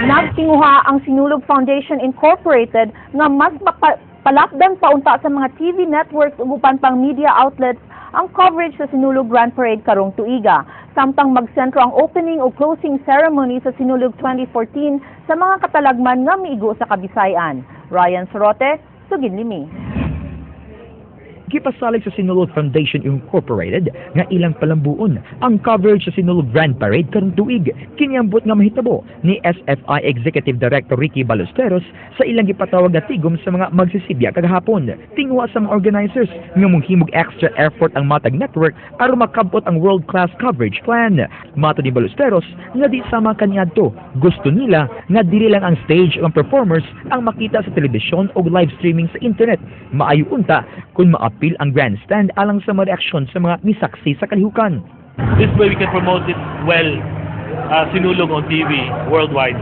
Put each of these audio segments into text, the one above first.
Nagtinguha ang Sinulog Foundation Incorporated nga mas palapdan pa unta sa mga TV networks ug uban pang media outlets ang coverage sa Sinulog Grand Parade karong tuiga. Samtang magsentro ang opening o closing ceremony sa Sinulog 2014 sa mga katalagman nga miigo sa Kabisayan. Ryan Sorote, Sugid Limi. Gipasalig sa Sinulog Foundation Incorporated nga ilang palambuon ang coverage sa Sinulog Grand Parade karong tuig. Kiniambot nga mahitabo ni SFI Executive Director Ricky Ballesteros sa ilang gipatawag na tigom sa mga magsisibya kagahapon. Tinguha sa mga organizers nga mohimog extra effort ang matag network aron makabot ang world-class coverage plan. Matod ni Ballesteros nga di sama kaniadto. Gusto nila nga dili lang ang stage o ang performers ang makita sa telebisyon o live streaming sa internet. Maayo unta kung maapil ang grandstand alang sa mga reaksyon sa mga misaksi sa kalihukan. This way we can promote it well, Sinulog on TV worldwide.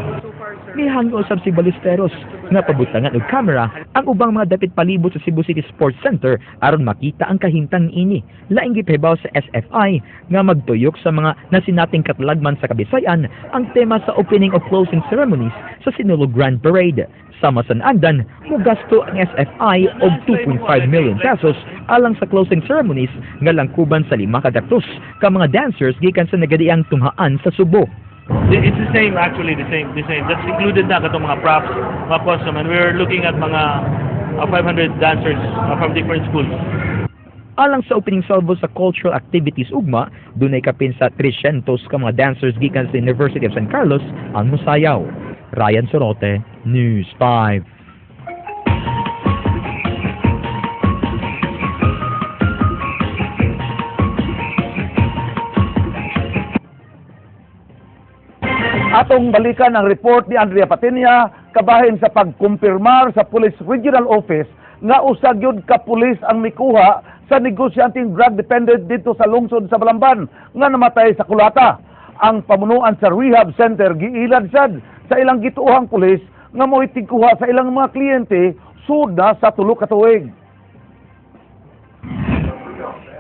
Mihangyo usab si Ballesteros nga pabutangan og kamera ang ubang mga dapit palibot sa Cebu City Sports Center aron makita ang kahimtang niini. Laing gipahibaw sa SFI nga magtuyok sa mga nasinating katalagman sa Kabisayan ang tema sa opening o closing ceremonies sa Sinulog Grand Parade. Sama sa naandan, mugasto ang SFI og 2.5 million pesos alang sa closing ceremonies nga langkuban sa 500 ka mga dancers gikan sa nagadiang tunghaan sa Subo. It's the same actually, the same, the same. That's included na katong mga props, mga costume, and we're looking at mga 500 dancers from different schools. Alang sa opening salvo sa cultural activities ugma, dunay kapin sa 300 ka mga dancers gikan sa University of San Carlos ang musayaw. Ryan Sorote, News 5. Atong balikan ang report ni Andrea Patinya kabahin sa pagkumpirmar sa Police Regional Office nga usa gyud ka pulis ang mikuha sa negosyanteng drug dependent dito sa lungsod sa Balamban nga namatay sa kulata. Ang pamunuan sa rehab center giilad sad sa ilang gituohang pulis nga mo'y tigkuha sa ilang mga kliyente sud na sa tulo ka tuig.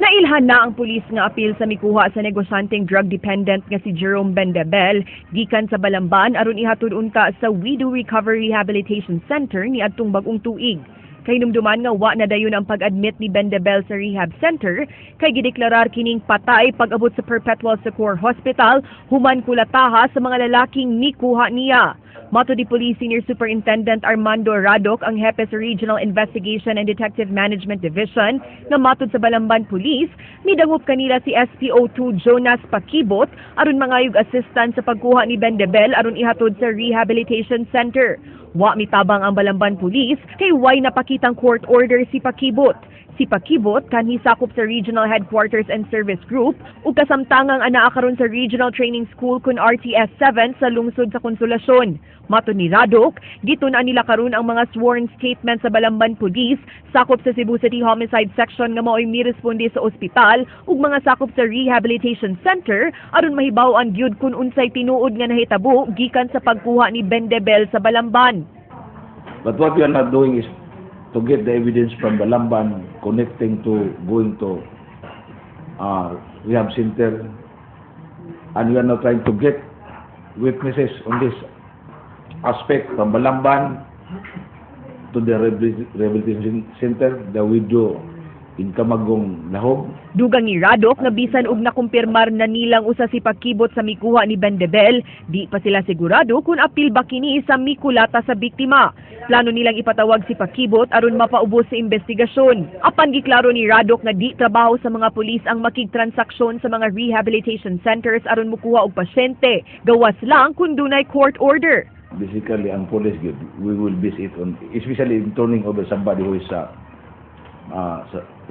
Nailhan na ang pulis nga apil sa mikuha sa negosyanteng drug-dependent nga si Jerome Bendebel gikan sa Balamban aron ihatod unta sa Wido Recovery Rehabilitation Center niadtong bag-ong tuig. Kahinumduman nga wa na dayon ang pag-admit ni Bendebel sa rehab center kay gideklarar kining patay pag-abot sa Perpetual Succour Hospital human kulataha sa mga lalaking mikuha niya. Matod ni Police Senior Superintendent Armando Radok, ang hepe sa Regional Investigation and Detective Management Division, nga matod sa Balamban Police, midangop kanila si SPO2 Jonas Pakibot aron mangayog assistance sa pagkuha ni Bendebel aron ihatod sa Rehabilitation Center. Wa mitabang ang Balamban Police kay way napakitang court order si Pakibot. Si Pakibot kanhi sakop sa Regional Headquarters and Service Group ug kasamtangang anaa karon sa Regional Training School kun RTS 7 sa lungsod sa Konsolasyon. Matod ni Radok, gitun-an nila karon ang mga sworn statement sa Balamban Police sakop sa Cebu City Homicide Section nga maoy miresponde sa ospital ug mga sakop sa Rehabilitation Center aron mahibaw-an gyud kun unsay tinuod nga nahitabo gikan sa pagkuha ni Bendebel sa Balamban. But what we are not doing is to get the evidence from Balamban connecting to going to rehab center, and we are not trying to get witnesses on this aspect from Balamban to the rehabilitation center, the widow in Kamagong Lahog. Dugang ni Radok nga bisan og nakumpirmar na nilang usa si Pakibot sa mikuha ni Bendebel, di pa sila sigurado kung apil ba kini sa mikulata sa biktima. Plano nilang ipatawag si Pakibot aron mapaubos sa investigasyon. Apan giklaro ni Radok nga di trabaho sa mga pulis ang makigtransaksyon sa mga rehabilitation centers aron mukuha og pasyente. Gawas lang kung dunay court order. Basically, ang police, we will base it on, especially in turning over somebody who is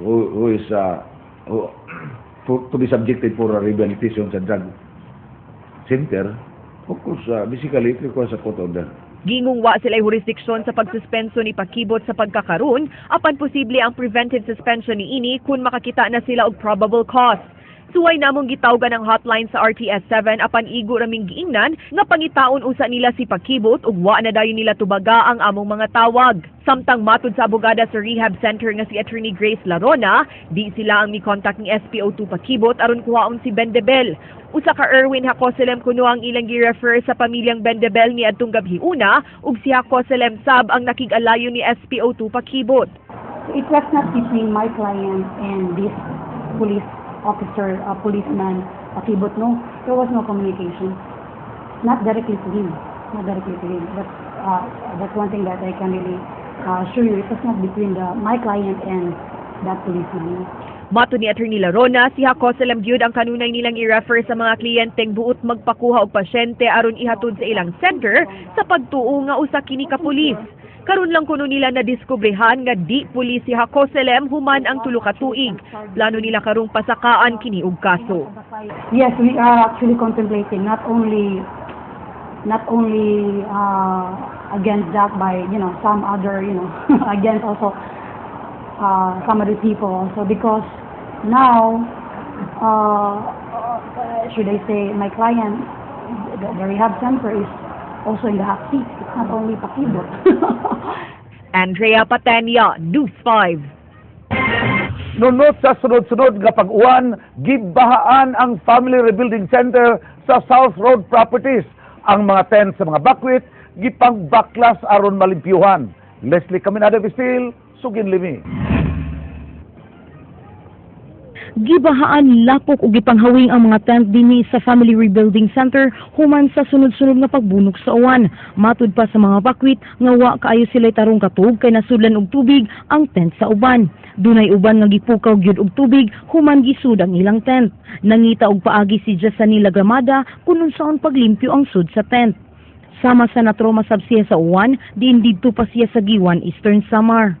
who is who, for, to be subjected for a rehabilitation sa drug center. Of course, basically it requires a court order. Gingong wa sila'y jurisdiksyon sa pagsuspenso ni Pakibot sa pagkakaroon, apan posible ang preventive suspension ni ini kung makakita na sila og probable cause. Suway namong gitawgan ang hotline sa RTS 7 apan igo raming giingnan nga pangitaon usa nila si Pakibot ug wa na dayon nila tubaga ang among mga tawag. Samtang matud sa abogada sa rehab center nga si Attorney Grace Larona, di sila ang mi-contact ni SPO2 Pakibot aron kuhaon si Bendebel. Usa ka Erwin Jacoselem kuno ang ilang gi-refer sa pamilyang Bendebel ni adtong gabhiuna ug si Jacoselem sab ang nakig-alayo ni SPO2 Pakibot. So it was not between my client and this police officer, policeman, Pakibot, no. There was no communication. Not directly to him. Not directly to him. That's one thing that I can really assure you. It was not between my client and that policeman. No? Matud ni Attorney Larona, si Jacoselem gyud ang kanunay nilang i-refer sa mga kliyenteng buot magpakuha og pasyente aron ihatod sa ilang center sa pagtuo nga usa kini ka pulis. Karon lang kuno nila nadiskubrehan nga di pulis si Jacoselem human ang 3 ka tuig. Plano nila karong pasakaan kini og kaso. Yes, we are actually contemplating not only against that by some other against also some other people also, because now, should I say, my client, the rehab center is also in the hot seat. It's not only Pakibot. Andrea Patenia, News 5. Nunot sa sunod-sunod nga pag-uwan, gibahaan ang Family Rebuilding Center sa South Road Properties. Ang mga tent sa mga bakwit, gipangbaklas aron malimpyuhan. Leslie Caminada Vistil, Sugin Limi. Gibahaan, lapok ug gipanghawing ang mga tent dinhi sa Family Rebuilding Center human sa sunod-sunod nga pagbunok sa uwan. Matud pa sa mga bakwit nga wa kaayo sila tarong katuog kay nasudlan og tubig ang tent sa uban. Dunay uban nga gipukaw gyud og tubig human gisud ang ilang tent. Nangita og paagi si Jasanila Gramada kung unsaon paglimpyo ang sud sa tent. Sama sa natroma sab siya sa uwan, diin didto pa siya sa Guiuan, Eastern Samar.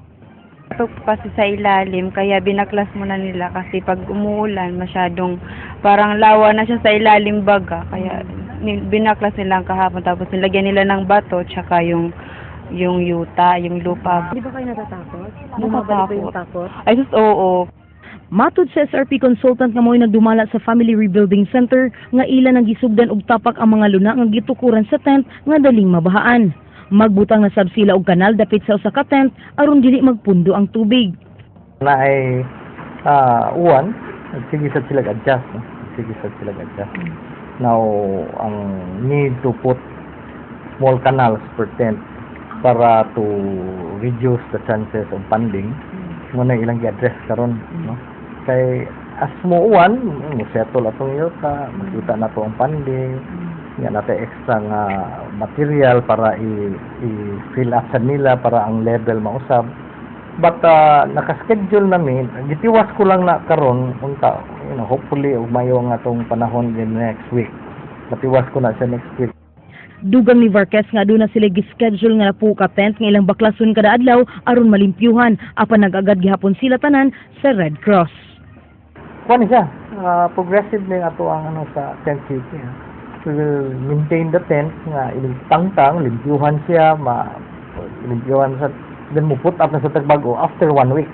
Ito kasi sa ilalim, kaya binaklas muna nila kasi pag umuulan, masyadong parang lawa na siya sa ilalim baga. Kaya binaklas nila ang kahapon, tapos nilagyan nila ng bato, tsaka yung yuta, yung lupa. Di ba kayo natatakot? Natatakot. Takot? Ay, sus, oo. Matud sa SRP consultant nga mo'y nagdumala sa Family Rebuilding Center nga ila nang gisugdan og tapak ang mga luna nga gitukuran sa tent nga daling mabahaan. Magbutang na sab sila og kanal dapit sa usa ka tent aron dili magpundo ang tubig. Na ay uwan, sige sad sila adjust, no? Sige sad sila adjust. Now, ang need to put small canals per tent para to reduce the chances of ponding mo na ilang gi-address karon, no? Kay as mo uwan, mo settle atong yuta, makita na to ang ponding nga natay extra nga material para i-fill up sa nila para ang level mausab. But naka-schedule namin, gitiwas ko lang na karon unta, hopefully ug mayo nga atong panahon in next week, matiwas ko na siya next week. Dugang ni Varquez nga aduna sila gischedule nga napo ka tent nga ilang baklason kada adlaw aron malimpyuhan, apan nag-agad gihapon sila tanan sa Red Cross. Kuan siya, progressive na yung ato ang ano sa tent city, ha. We will maintain the tent nga tangtang limpyuhan siya, ma limpyuhan sa, then mo put up na sa tagbago after one week.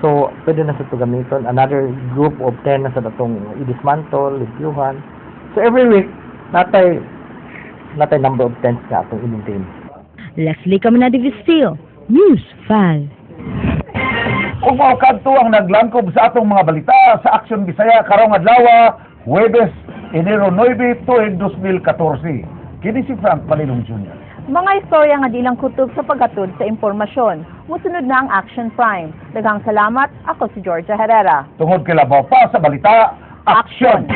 So pwede na sa ito gamiton. Another group of 10 na sa datong i-dismantle, limpyuhan. So every week natay number of tents nga atong i-maintain. Leslie Caminada Vistil, News 5. Ug mao kadto ang naglangkob sa atong mga balita sa Aksyon Bisaya karong adlaw, Huwebes, Enero 9, tuig 2014. Kini si Frank Malilong Jr. Mga istorya nga di lang kutob sa paghatod sa impormasyon. Musunod na ang Action Prime. Daghang salamat. Ako si Georgia Herrera. Tungod kay labaw pa sa balita, aksyon!